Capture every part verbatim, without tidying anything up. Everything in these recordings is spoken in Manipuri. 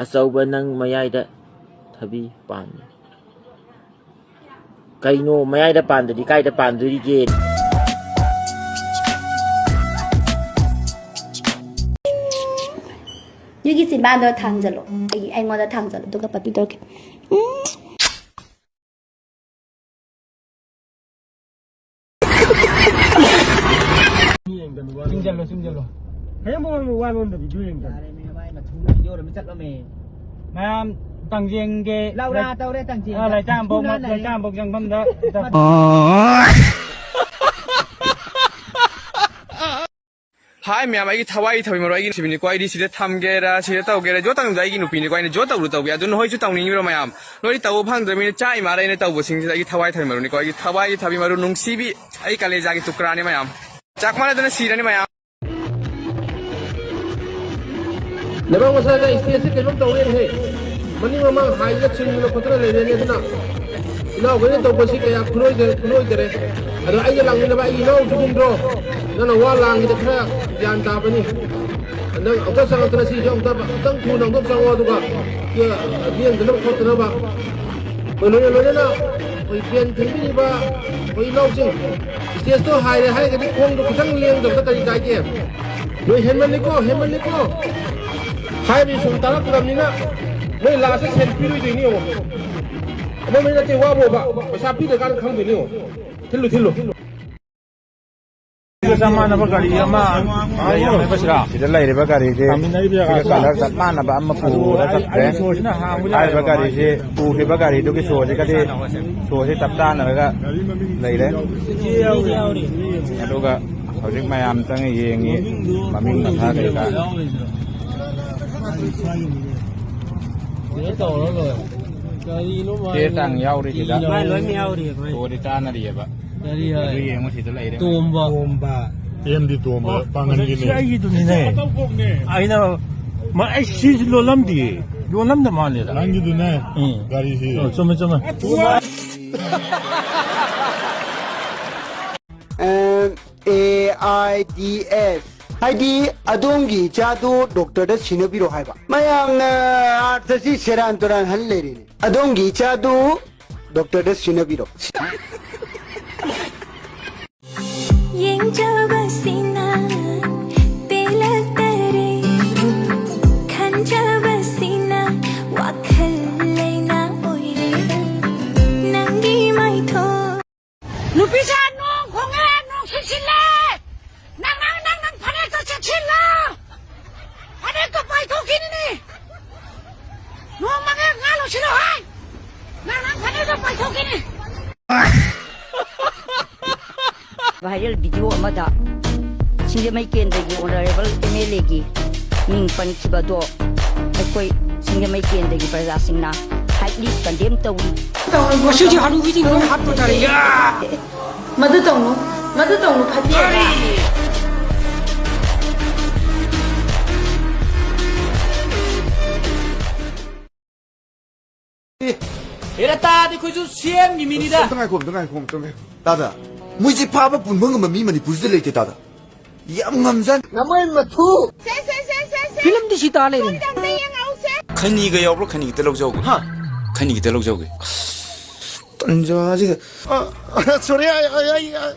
ꯑꯆꯧꯕ, ꯅꯪ ꯃꯌꯥꯏꯗ ꯊꯕꯤ ꯄꯥꯟ꯫ ꯀꯩꯅꯣ, ꯃꯌꯥꯏꯗ ꯄꯥꯟꯗꯗꯤ ꯀꯥꯏꯗ ꯄꯥꯟꯗꯣꯔꯤꯒꯦ? ꯅꯣꯏꯒꯤ ꯆꯤꯟꯕꯥꯟꯗꯣ ꯊꯥꯡꯖꯜꯂꯣ꯫ ꯑꯩ, ꯑꯩꯉꯣꯟꯗ ꯊꯥꯡꯖꯜꯂꯣ, ꯑꯗꯨꯒ ꯄꯞꯄꯤ ꯇꯧꯔꯛꯀꯦ꯫ ꯎꯝ꯫ ꯆꯤꯡꯖꯜꯂꯣ, ꯆꯤꯡꯖꯜꯂꯣ꯫ ꯍꯌꯦꯡ ꯃꯉꯣꯟꯗ ꯋꯥ ꯂꯣꯟꯗ ꯚꯤꯗꯤꯑꯣ ꯌꯦꯡꯒꯦ꯫ ꯌꯥꯔꯦ, ꯃꯤ ꯃꯥꯏ ꯃꯊꯨꯝ ꯚꯤꯗꯤꯑꯣ ꯑꯃ ꯆꯠꯂꯝꯃꯦ꯫ ꯃꯌꯥꯝ ꯇꯥꯡꯖꯦꯡꯒꯦ ꯂꯧꯔꯥ ꯂꯩ-, ꯇꯧꯔꯦ, ꯇꯥꯡꯖꯦꯡ ꯑ, ꯂꯩꯇꯥꯝꯕꯣꯛ ꯃ-, ꯐꯨꯅꯅꯔꯦ꯫ ꯂꯩꯇꯥꯝꯕꯣꯛ ꯆꯪꯐꯝꯗ꯫ ꯍꯥꯏ ꯃꯌꯥꯝ, ꯑꯩꯒꯤ ꯊꯋꯥꯏꯒꯤ ꯊꯕꯤ ꯃꯔꯨ ꯑꯩꯒꯤ ꯅꯨꯄꯤꯅꯤꯀꯣ, ꯑꯩꯗꯤ ꯁꯤꯗ ꯊꯝꯒꯦꯔꯥ, ꯁꯤꯗ ꯇꯧꯒꯦꯔꯥ, ꯖꯣ ꯇꯧꯅꯤꯡꯕꯗ ꯑꯩꯒꯤ ꯅꯨꯄꯤꯅꯤꯀꯣ, ꯑꯩꯅ ꯖꯣ ꯇꯧꯔꯨ ꯇꯧꯒꯦ꯫ ꯑꯗꯨ ꯅꯈꯣꯏꯁꯨ ꯇꯧꯅꯤꯡꯉꯤꯕ꯭ꯔꯣ ꯃꯌꯥꯝ? ꯅꯣꯏꯗꯤ ꯇꯧꯕ ꯐꯪꯗ꯭ꯔꯕꯅꯤꯅ ꯆꯥꯛ ꯏꯃꯥꯗ ꯑꯩꯅ ꯇꯧꯕꯁꯤꯡꯁꯤꯗ ꯑꯩꯒꯤ ꯊꯋꯥꯏ ꯊꯕꯤ ꯃꯔꯨꯅꯤꯀꯣ, ꯑꯩꯒꯤ ꯊꯋꯥꯏꯒꯤ ꯊꯕꯤ ꯃꯔꯨ ꯅꯨꯡꯁꯤꯕꯤ, ꯑꯩ ꯀꯂꯦꯖꯥꯒꯤ ꯇꯨꯀ꯭ꯔꯥꯅꯤ ꯃꯌꯥꯝ꯫ ꯆꯥꯛ ꯃꯥꯟꯅꯗꯅ ꯁꯤꯔꯅꯤ ꯃꯌꯥꯝ꯫ ꯂꯩꯕꯥꯛ ꯃꯆꯥꯗ ꯁ꯭ꯇꯦꯖꯁꯤ ꯀꯩꯅꯣꯝ ꯇꯧꯔꯦꯅꯦꯍꯦ꯫ ꯃꯅꯤꯡ ꯃꯃꯥꯡ ꯍꯥꯏꯗꯅ ꯆꯤꯡꯗꯅ ꯈꯣꯠꯇꯅ ꯂꯩꯔꯦꯅꯦ꯫ ꯑꯗꯨꯅ ꯏꯅꯥꯎꯈꯩꯅ ꯇꯧꯕꯁꯤ ꯀꯌꯥ ꯈꯨꯂꯣꯏꯗ-, ꯈꯨꯂꯣꯏꯗꯔꯦ꯫ ꯑꯗꯣ ꯑꯩꯒ ꯂꯥꯛꯃꯤꯟꯅꯕ ꯑꯩꯒꯤ ꯏꯅꯥꯎꯁꯨ ꯈꯨꯝꯗ꯭ꯔꯣ? ꯅꯪꯅ ꯋꯥ ꯂꯥꯡꯉꯤꯗ ꯈꯔ ꯒ꯭ꯌꯥꯟ ꯇꯥꯕꯅꯤ꯫ ꯅꯪ ꯑꯃꯨꯛꯇ ꯆꯪꯉꯛꯇꯅ ꯁꯤꯁꯨ ꯑꯃꯨꯛꯇ, ꯑꯃꯨꯛꯇꯪ ꯊꯨꯅ ꯑꯃꯨꯛꯇꯪ ꯆꯪꯉꯣ, ꯑꯗꯨꯒ ꯂꯦꯡꯗꯅꯕ ꯈꯣꯠꯇꯅꯕ꯫ ꯑꯩꯈꯣꯏ ꯂꯣꯏꯅ ꯂꯣꯏꯅꯅ ꯑꯩꯈꯣꯏ ꯄꯦꯟ ꯊꯤꯟꯕꯤꯔꯤꯕ ꯑꯩꯈꯣꯏ ꯏꯅꯥꯎꯁꯤꯡ, ꯁ꯭ꯇꯦꯖꯇꯣ ꯍꯥꯏꯔꯦ ꯍꯥꯏꯔꯒꯗꯤ ꯈꯣꯡꯗꯣ ꯈꯤꯇꯪ ꯂꯦꯡꯗꯕꯗ ꯀꯔꯤ ꯀꯥꯏꯒꯦ? ꯅꯣꯏ ꯍꯦꯟꯃꯜꯂꯤꯀꯣ, ꯍꯦꯟꯃꯜꯂꯤꯀꯣ꯫ ꯍꯥꯏꯔꯤ ꯁꯨꯝ ꯇꯥꯔꯛꯇ꯭ꯔꯕꯅꯤꯅ ꯅꯣꯏ ꯂꯥꯁꯇ ꯁꯦꯟ ꯄꯤꯔꯣꯏꯗꯣꯏꯅꯤ ꯌꯦꯡꯉꯣ꯫ ꯑꯃ ꯅꯠꯇꯦ, ꯋꯥꯕꯣꯕ꯫ ꯄꯩꯁꯥ ꯄꯤꯗ꯭ꯔꯀꯥꯟꯗ ꯈꯪꯗꯣꯏꯅꯤ ꯌꯦꯡꯉꯣ꯫ ꯊꯤꯜꯂꯨ, ꯊꯤꯜꯂꯨ꯫ ꯁꯤꯒ ꯆꯞ ꯃꯥꯟꯅꯕ ꯒꯥꯔꯤ ꯑꯃ ꯂꯩꯔꯝꯃꯦꯕ ꯁꯤꯗ꯫ ꯁꯤꯗ ꯂꯩꯔꯤꯕ ꯒꯥꯔꯤꯁꯦ ꯇꯥꯃꯤꯟꯅꯔꯤꯕ ꯁꯤꯒ ꯖꯒꯥꯁꯤꯗ꯫ ꯀꯂꯔ ꯆꯞ ꯃꯥꯟꯅꯕ ꯑꯃ ꯄꯨꯔꯒ ꯆꯠꯈ꯭ꯔꯦ꯫ ꯑꯗꯨ ꯁꯣꯁꯤꯅ ꯍꯥꯡꯕ ꯍꯥꯏꯔꯤꯕ ꯌꯥꯏꯌꯦꯕ ꯒꯥꯔꯤꯁꯦ, ꯃꯥꯒꯤ꯫ ꯄꯨꯈꯤꯕ ꯒꯥꯔꯤꯗꯨꯒꯤ ꯁꯣꯁꯤꯒꯗꯤ, ꯁꯣꯁꯤ ꯆꯞ ꯆꯥꯟꯅꯔꯒ ꯂꯩꯔꯦ꯫ ꯃꯤꯗꯤ ꯌꯥꯎꯔꯤ꯫ ꯑꯗꯨꯒ ꯍꯧꯖꯤꯛ ꯃꯌꯥꯝ ꯆꯪꯉ ꯌꯦꯡꯉꯤ, ꯃꯃꯤꯡ ꯃꯊꯥ ꯀꯩꯀꯥ꯫ ꯀꯩꯅꯣ ꯇꯧꯔ ꯂꯣꯏꯔꯦ꯫ ꯀꯔꯤꯅꯣ ꯃꯥꯏ ꯆꯦ ꯆꯥꯡ ꯌꯥꯎꯔꯤ ꯁꯤꯗ꯫ ꯃꯥꯏ ꯂꯣꯏꯅ ꯌꯥꯎꯔꯤ ꯑꯩꯈꯣꯏ꯫ ꯁꯣꯗꯤ ꯆꯥꯟꯅꯔꯤꯑꯕ꯫ ꯀꯔꯤ ꯍꯥꯏ? ꯑꯗꯨ ꯌꯦꯡꯉꯨ ꯁꯤꯗ ꯂꯩꯔꯦ꯫ ꯇꯣꯝꯕ꯫ ꯇꯣꯝꯕ꯫ ꯑꯦꯝꯗꯤ ꯇꯣꯝꯕ ꯑꯣ, ꯄꯥꯡꯒꯟꯒꯤꯅꯦ꯫ ꯁꯤ ꯑꯩꯒꯤꯗꯨꯅꯤꯅꯦ꯫ ꯑꯩꯅ, ꯃ-, ꯑꯩ ꯁꯤꯁꯨ ꯂꯣꯜꯂꯝꯗꯤꯌꯦ꯫ ꯂꯣꯜꯂꯝꯗ ꯃꯥꯜꯂꯦꯗ꯫ ꯅꯪꯒꯤꯗꯨꯅꯦ꯫ ꯎꯝ꯫ ꯒꯥꯔꯤꯁꯤ꯫ ꯑꯣ, ꯆꯨꯝꯃꯦ, ꯆꯨꯝꯃꯦ꯫ M A I D S꯫ ꯍꯥꯏꯗꯤ ꯑꯗꯣꯝꯒꯤ ꯏꯆꯥꯗꯨ ꯗꯣꯛꯇꯔꯗ ꯁꯤꯟꯅꯕꯤꯔꯣ ꯍꯥꯏꯕ꯫ ꯃꯌꯥꯝꯅ ꯑꯥꯔꯊꯁꯤ ꯁꯦꯔꯥꯟ ꯇꯨꯔꯥꯟ ꯍꯜ ꯂꯩꯔꯦꯅꯦ꯫ ꯑꯗꯣꯝꯒꯤ ꯏꯆꯥꯗꯨ ꯗꯣꯛꯇꯔꯗ ꯁꯤꯟꯅꯕꯤꯔꯣ꯫ ꯌꯦꯡꯖꯕꯁꯤꯅ ꯄꯦꯜꯂꯛꯇꯔꯦ, ꯈꯟꯖꯕꯁꯤꯅ ꯋꯥꯈꯜ ꯂꯩꯅꯥ ꯑꯣꯏꯔꯦ꯫ ꯅꯪꯒꯤ ꯃꯥꯏꯊꯣꯡ ꯅꯨꯄꯤꯁꯦ ꯅꯣꯡ ꯈꯣꯡꯉꯦ, ꯅꯣꯡ ꯁꯤꯠꯁꯤꯜꯂꯦ꯫ ꯅꯪ, ꯅꯪ, ꯅꯪ, ꯅꯪ ꯐꯅꯦꯛꯇꯣ ꯆꯦꯛꯁꯤꯜꯂꯣ꯫ ꯐꯅꯦꯛꯇꯣ ꯄꯥꯏꯊꯣꯛꯈꯤꯅꯤ꯫ ꯅꯣꯡ ꯃꯪꯉꯦ, ꯉꯥ ꯂꯧꯁꯤꯜꯂꯣ ꯍꯥꯏ꯫ ꯅꯪ, ꯅꯪ ꯐꯅꯦꯛꯇꯣ ꯄꯥꯏꯊꯣꯛꯈꯤꯅꯤ꯫ Viral video ꯑꯃꯗ ꯁꯤꯡꯖꯃꯩ ꯀꯦꯟꯗ꯭ꯔꯒꯤ Honourable M L Aꯒꯤ ꯃꯤꯡ ꯄꯟꯈꯤꯕꯗꯣ ꯑꯩꯈꯣꯏ ꯁꯤꯡꯖꯃꯩ ꯀꯦꯟꯗ꯭ꯔꯒꯤ ꯄ꯭ꯔꯖꯥꯁꯤꯡꯅ highly condemn ꯇꯧꯏ꯫ ꯉꯁꯤꯗꯤ ꯍꯅꯨꯕꯤꯁꯤꯡ ꯂꯣꯏ ꯍꯥꯠꯄ ꯇꯥꯔꯦ꯫ ꯃꯗꯨ ꯇꯧꯅꯨ, ꯃꯗꯨ ꯇꯧꯅꯨ, ꯐꯠꯇꯦ꯫ ꯍꯦꯔꯥ, ꯇꯥꯗꯤ ꯑꯩꯈꯣꯏꯁꯨ ꯁꯤ ꯑꯦꯝꯒꯤ ꯃꯤꯅꯤꯗ꯫ ꯑꯝꯇ ꯉꯥꯏꯈꯣ, ꯑꯝꯇ ꯉꯥꯏꯈꯣ, ꯑꯝꯇ ꯉꯥꯏꯈꯣ꯫ ꯇꯥꯗ, ꯃꯣꯏꯁꯦ ꯐꯥꯕ ꯄꯨꯟꯕ ꯉꯝꯕ ꯃꯤ ꯃꯅꯤꯄꯨꯔꯁꯤꯗ ꯂꯩꯇꯦ, ꯇꯥꯗ꯫ ꯌꯥꯝ ꯉꯝꯖꯥꯠꯅꯤ꯫ ꯅꯃꯣꯏ ꯃꯊꯨ! ꯐꯤꯂꯝꯗꯤ ꯁꯤ ꯇꯥ ꯂꯩꯔꯦ꯫ ꯈꯩꯅꯤꯒ ꯌꯥꯎꯕ꯭ꯔꯣ? ꯈꯩꯅꯤ ꯈꯤꯇ ꯂꯧꯖꯍꯧꯒꯦ꯫ ꯍꯥ? ꯈꯩꯅꯤ ꯈꯤꯇ ꯂꯧꯖꯍꯧꯒꯦ꯫ ꯑꯁ, ꯇꯟꯖꯥꯁꯤꯗ꯫ ꯑ, ꯑ, sorry, ꯑꯩ, ꯑꯩ, ꯑꯩ,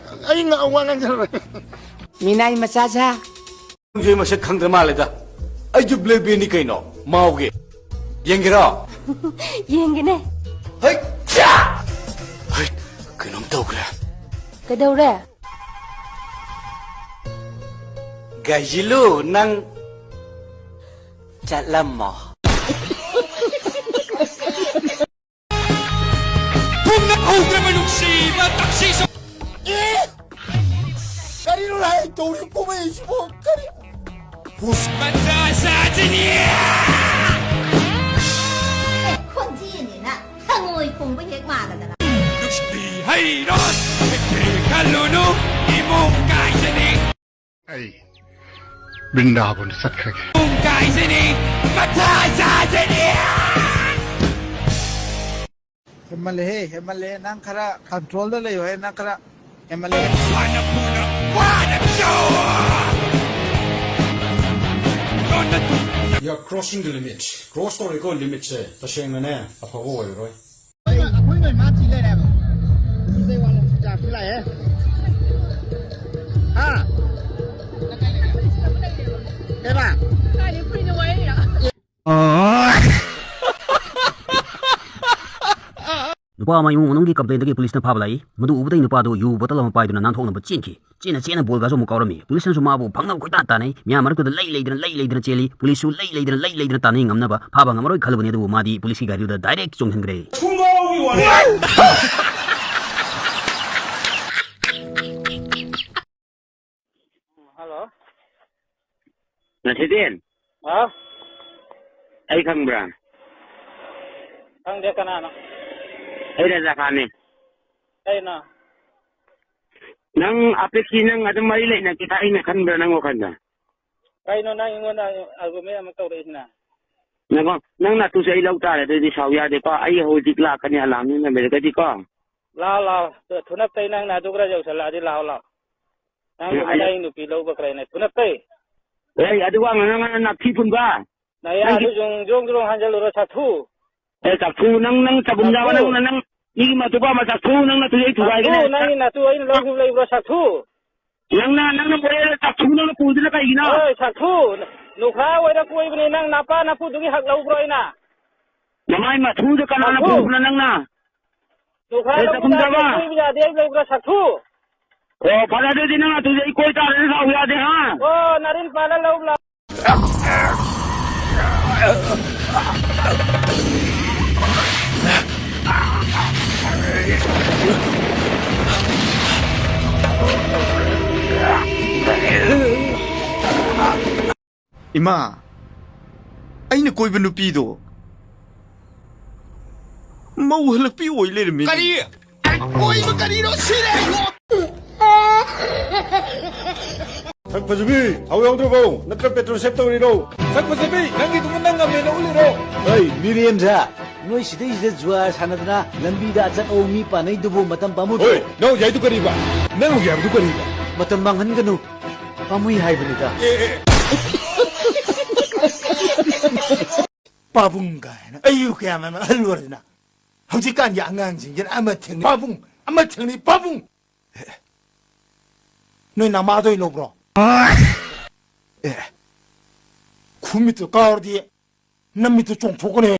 ꯑꯩ ꯉ-, ꯋꯥ ꯉꯥꯡꯖꯔꯔꯣꯏ꯫ ꯃꯤꯅꯥꯏ ꯃꯆꯥꯁꯦ꯫ ꯅꯪꯁꯦ ꯃꯁꯛ ꯈꯪꯗ꯭ꯔ ꯃꯥꯜꯂꯦꯗ꯫ ꯑꯩꯁꯨ ꯕ꯭ꯂꯦꯛꯕꯦꯔꯤꯅꯤ ꯀꯩꯅꯣ, ꯃꯥꯎꯒꯤ꯫ ꯌꯦꯡꯒꯦꯔꯣ? ꯌꯦꯡꯒꯦꯅꯦ꯫ ꯍꯩ! ꯆꯥ! ꯍꯩ! ꯀꯩꯅꯣꯝ ꯇꯧꯈ꯭ꯔꯦ꯫ ꯀꯩꯗꯧꯔꯦ? ꯒꯥꯏꯖꯤꯂꯨ, ꯅꯪ ꯆꯠꯂꯝꯃꯣ꯫ ꯄꯨꯝꯅ ꯍꯧꯈ꯭ꯔꯕ ꯅꯨꯡꯁꯤꯕ ꯇꯛꯁꯤꯁꯨ꯫ ꯑꯦ! ꯀꯔꯤꯅꯣ ꯍꯥꯏ ꯇꯧꯔꯤ ꯀꯨꯝꯍꯩꯁꯤꯕꯣ? ꯀꯔꯤ? ꯃꯆꯥ ꯁꯥꯖꯅꯤ! ꯈꯣꯟꯖꯦꯜꯅꯤꯅ ꯍꯪꯉꯣꯏ ꯈꯣꯡꯕ ꯍꯦꯛ ꯃꯥꯟꯅꯗꯅ꯫ ꯅꯨꯡꯁꯤꯕꯤ ꯍꯩꯔꯣ, ꯈꯜꯂꯨꯅꯨ, ꯏꯃꯨꯡ ꯀꯥꯏꯖꯅꯤ꯫ ꯑꯩ ꯕ꯭ꯔꯤꯟꯗꯥꯕꯟ ꯆꯠꯈ꯭ꯔꯒꯦ꯫ ꯏꯃꯨꯡ ꯀꯥꯏꯖꯅꯤ, ꯃꯊꯥ ꯁꯥꯖꯅꯤ꯫ ꯍꯦꯟꯃꯜꯂꯦꯍꯦ, ꯍꯦꯟꯃꯜꯂꯦ꯫ ꯅꯪ ꯈꯔ ꯀꯟꯇ꯭ꯔꯣꯜꯗ ꯂꯩꯌꯣꯍꯦ, ꯅꯪ ꯈꯔ ꯍꯦꯟꯃꯜꯂꯦꯍꯦ꯫ ꯋꯥꯅ ꯄꯨꯅ ꯋꯥꯅ ꯆꯥꯎ꯫ You are crossing the limit. Cross ꯇꯧꯔꯦꯀꯣ, limit ꯁꯦ꯫ ꯇꯁꯦꯡꯅꯅꯦ, ꯑꯐꯕ ꯑꯣꯏꯔꯔꯣꯏ꯫ ꯑꯩꯈꯣꯏ ꯃꯩ ꯃꯥ ꯊꯤ ꯂꯩꯔꯦ ꯍꯥꯏꯕ꯫ ꯁꯤꯗꯩ ꯋꯥ ꯂꯧꯁꯤ ꯆꯥꯔꯖꯁꯨ ꯂꯥꯛꯑꯦ꯫ ꯍꯥ? ꯀꯩꯕꯥ? ꯀꯥꯏꯗꯩ ꯐꯨꯔꯤꯠꯅꯣ ꯋꯥꯏꯔꯛꯏꯔꯣ? ꯅꯨꯄꯥ ꯑꯃ ꯏꯃꯨꯡ ꯃꯅꯨꯡꯒꯤ complaintꯗꯒꯤ ꯄꯨꯂꯤꯁꯅ ꯐꯥꯕ ꯂꯥꯛꯏ꯫ ꯃꯗꯨ ꯎꯕꯗꯩ ꯅꯨꯄꯥꯗꯨ ꯌꯨ bottle ꯑꯃ ꯄꯥꯏꯗꯨꯅ ꯅꯥꯟꯊꯣꯛꯅꯕ ꯆꯦꯟꯈꯤ꯫ ꯆꯦꯟꯅ ꯆꯦꯟꯅ ꯕꯣꯜꯒꯁꯨ ꯑꯃꯨꯛ ꯀꯥꯎꯔꯝꯃꯤ꯫ ꯄꯨꯂꯤꯁꯅꯁꯨ ꯃꯥꯕꯨ ꯐꯪꯅꯕ ꯀꯣꯏꯇꯥꯟ ꯇꯥꯟꯅꯩ꯫ ꯃꯤꯌꯥꯝ ꯃꯔꯛꯇꯨꯗ ꯂꯩ ꯂꯩꯗꯅ, ꯂꯩ ꯂꯩꯗꯅ ꯆꯦꯜꯂꯤ꯫ ꯄꯨꯂꯤꯁꯁꯨ ꯂꯩ ꯂꯩꯗꯅ, ꯂꯩ ꯂꯩꯗꯅ ꯇꯥꯟꯅꯩ ꯉꯝꯅꯕ꯫ ꯐꯥꯕ ꯉꯝꯃꯔꯣꯏ ꯈꯜꯂꯨꯕꯅꯤ, ꯑꯗꯨꯕꯨ ꯃꯥꯗꯤ ꯄꯨꯂꯤꯁꯀꯤ ꯒꯥꯔꯤꯗꯨꯗ direct ꯆꯣꯡꯁꯤꯟꯈ꯭ꯔꯦ꯫ ꯍꯜꯂꯣ꯫ ꯅꯁꯤꯗꯤꯟ꯫ ꯍꯥꯎ꯫ ꯑꯩ ꯈꯪꯕ꯭ꯔꯥ? ꯈꯪꯗꯦ, ꯀꯅꯥꯅꯣ? ꯑꯩ ꯔꯖꯥ ꯈꯥꯟꯅꯦ꯫ ꯀꯩꯅꯣ? ꯅꯪ ꯑꯄꯤꯛꯀꯤ ꯅꯪ ꯑꯗꯨꯝ ꯃꯔꯤ ꯂꯩꯅꯈꯤꯗ ꯑꯩꯅ ꯈꯟꯕ꯭ꯔꯥ ꯅꯪ ꯋꯥꯈꯜꯗ? ꯀꯩꯅꯣ ꯅꯪ ꯑꯩꯉꯣꯟꯗ argument ꯑꯃ ꯇꯧꯔꯛꯏꯁꯤꯅ? ꯅꯪ, ꯅꯪ ꯅꯥꯇꯨꯁꯦ ꯑꯩ ꯂꯧ ꯇꯥꯔꯦ, ꯑꯗꯨꯗꯤ ꯁꯥꯎ ꯌꯥꯗꯦꯀꯣ꯫ ꯑꯩ ꯍꯧꯖꯤꯛ ꯂꯥꯛꯀꯅꯤ, ꯑꯂꯥꯝꯅꯤꯅ ꯂꯩꯔꯒꯗꯤꯀꯣ꯫ ꯂꯥꯛꯑꯣ, ꯂꯥꯛꯑꯣ꯫ ꯊꯨꯅꯞꯇꯩ ꯅꯪ ꯅꯥꯗꯨ ꯈꯔ ꯌꯧꯁꯜꯂꯛꯑꯗꯤ ꯂꯥꯛꯑꯣ, ꯂꯥꯛꯑꯣ꯫ ꯅꯪ ꯑꯩ ꯅꯨꯄꯤ ꯂꯧꯕ ꯀꯔꯥꯏꯅ ꯊꯨꯅꯞꯇꯩ? ꯑꯦ, ꯑꯗꯨ ꯋꯥ ꯉꯥꯡꯅ ꯉꯥꯡꯅ ꯅꯥꯊꯤ ꯄꯨꯟꯕ꯫ ꯅꯪꯒꯤ ꯅꯌꯥꯗꯨ ꯖꯣꯡ ꯖꯣꯡ ꯖꯣꯡ ꯍꯟꯖꯜꯂꯨꯔꯣ, ꯁꯥꯊꯨ꯫ ꯑꯦ, ꯆꯥꯛꯊꯨ, ꯅꯪ, ꯅꯪ ꯆꯒꯨꯝ ꯆꯥꯕ, ꯆꯥꯛꯊꯨ꯫ ꯅꯪ, ꯅꯪ, ꯃꯤꯒꯤ ꯃꯇꯨ ꯄꯥꯝꯕ ꯆꯥꯛꯊꯨ, ꯅꯪ ꯅꯥꯇꯨ ꯑꯩ ꯆꯥꯛꯊꯨ, ꯊꯨꯒꯥꯏꯒꯅꯤ꯫ ꯅꯪꯒꯤ ꯅꯥꯇꯨ ꯑꯩꯅ ꯂꯧꯈꯤꯕ ꯂꯩꯕ꯭ꯔꯣ, ꯆꯥꯛꯊꯨ? ꯅꯪꯅ, ꯅꯪꯅ ꯀꯣꯏꯔꯦ, ꯆꯥꯛꯊꯨ, ꯅꯪꯅ ꯄꯨꯗꯨꯅ ꯀꯩꯒꯤꯅꯣ? ꯑꯣꯏ, ꯆꯥꯛꯊꯨ, ꯅꯨꯈꯥ ꯑꯣꯏꯔ ꯀꯣꯏꯕꯅꯤ, ꯅꯪ ꯅꯄꯥ ꯅꯄꯨꯗꯨꯒꯤ ꯍꯛ ꯂꯧꯕ꯭ꯔꯣ ꯑꯩꯅ? ꯅꯃꯥꯏ ꯃꯊꯨꯗ ꯀꯅꯥꯅ ꯆꯥꯛꯊꯨ꯫ ꯄꯨꯕꯅꯣ ꯅꯪꯅ? ꯅꯨꯈꯥ ꯑꯦ, ꯂꯧꯕ ꯆꯥꯛꯈꯨꯝ ꯌꯥꯗꯦ, ꯆꯥꯕ꯫ ꯀꯣꯏꯕ ꯌꯥꯗꯦ, ꯑꯩ ꯂꯩꯕ꯭ꯔꯣ, ꯆꯥꯛꯊꯨ? ꯑꯣ, ꯐꯔꯦ, ꯑꯗꯨꯗꯤ ꯅꯪ ꯅꯥꯇꯨꯁꯦ ꯑꯩ ꯀꯣꯏ ꯇꯥꯔꯦꯅꯦ, ꯁꯥꯎ ꯌꯥꯗꯦ, ꯍꯥ? ꯑꯣ, ꯅꯥꯔꯤꯟ ꯄꯥꯜꯂ ꯂꯧ ꯂꯥꯎ꯫ ꯏꯃꯥ, ꯑꯩꯅ ꯀꯣꯏꯕ ꯅꯨꯄꯤꯗꯣ ꯃꯧ ꯍꯜꯂꯛꯄꯤ ꯑꯣꯏ ꯂꯩꯔꯝꯃꯤ꯫ ꯀꯔꯤ? ꯑꯩ ꯀꯣꯏꯕ ꯀꯔꯤꯅꯣ ꯁꯤꯔꯦ? ꯁꯛ ꯐꯖꯕꯤ, ꯊꯥꯎ ꯌꯥꯎꯗ꯭ꯔꯕꯣ? ꯅꯠꯇ꯭ꯔ petrol save ꯇꯧꯔꯤꯔꯣ? ꯁꯛ ꯐꯖꯕꯤ, ꯅꯪꯒꯤꯗꯨꯕꯨ ꯅꯪ ꯉꯝꯃꯦꯅ ꯎꯠꯂꯤꯔꯣ? ꯍꯩ, ꯃꯤꯔꯦꯝꯁꯥ, ꯅꯣꯏ ꯁꯤꯗꯩꯁꯤꯗ ꯖꯨꯋꯥꯔ ꯁꯥꯟꯅꯗꯅ ꯂꯝꯕꯤꯗ ꯑꯆꯠ ꯑꯋꯣꯡ ꯃꯤ ꯄꯥꯅꯩꯗꯨꯕꯨ ꯃꯇꯝ ꯄꯥꯝꯃꯨꯗ꯭ꯔꯣ? ꯍꯣꯏ, ꯅꯪ ꯍꯧꯖꯤꯛ ꯍꯥꯏꯗꯨ ꯀꯔꯤꯕ? ꯅꯪ ꯍꯧꯖꯤꯛ ꯍꯥꯏꯕꯗꯨ ꯀꯔꯤꯕ? ꯃꯇꯝ ꯃꯥꯡꯍꯟꯒꯅꯨ, ꯄꯥꯝꯃꯨꯏ ꯍꯥꯏꯕꯅꯤꯗ꯫ ꯑꯦ, ꯑꯦ꯫ ꯄꯥꯕꯨꯡ ꯀꯥꯏꯅ ꯑꯩꯕꯨ ꯀꯌꯥꯝ ꯌꯥꯝꯅ ꯑꯍꯜ ꯑꯣꯏꯔꯗꯅ꯫ ꯍꯧꯖꯤꯛꯀꯥꯟꯒꯤ ꯑꯉꯥꯡꯁꯤꯡꯁꯤꯅ ꯑꯃ ꯊꯦꯡꯅꯩ ꯄꯥꯕꯨꯡ, ꯑꯃ ꯊꯦꯡꯅꯩ ꯄꯥꯕꯨꯡ꯫ ꯑꯦ, ꯅꯣꯏ ꯅꯃꯥꯗꯣꯏ ꯂꯧꯕ꯭ꯔꯣ? ꯑꯦ, ꯈꯨꯃꯤꯠꯇꯨ ꯀꯥꯎꯔꯗꯤ ꯅꯃꯤꯠꯇꯨ ꯆꯣꯡꯊꯣꯛꯀꯅꯤ꯫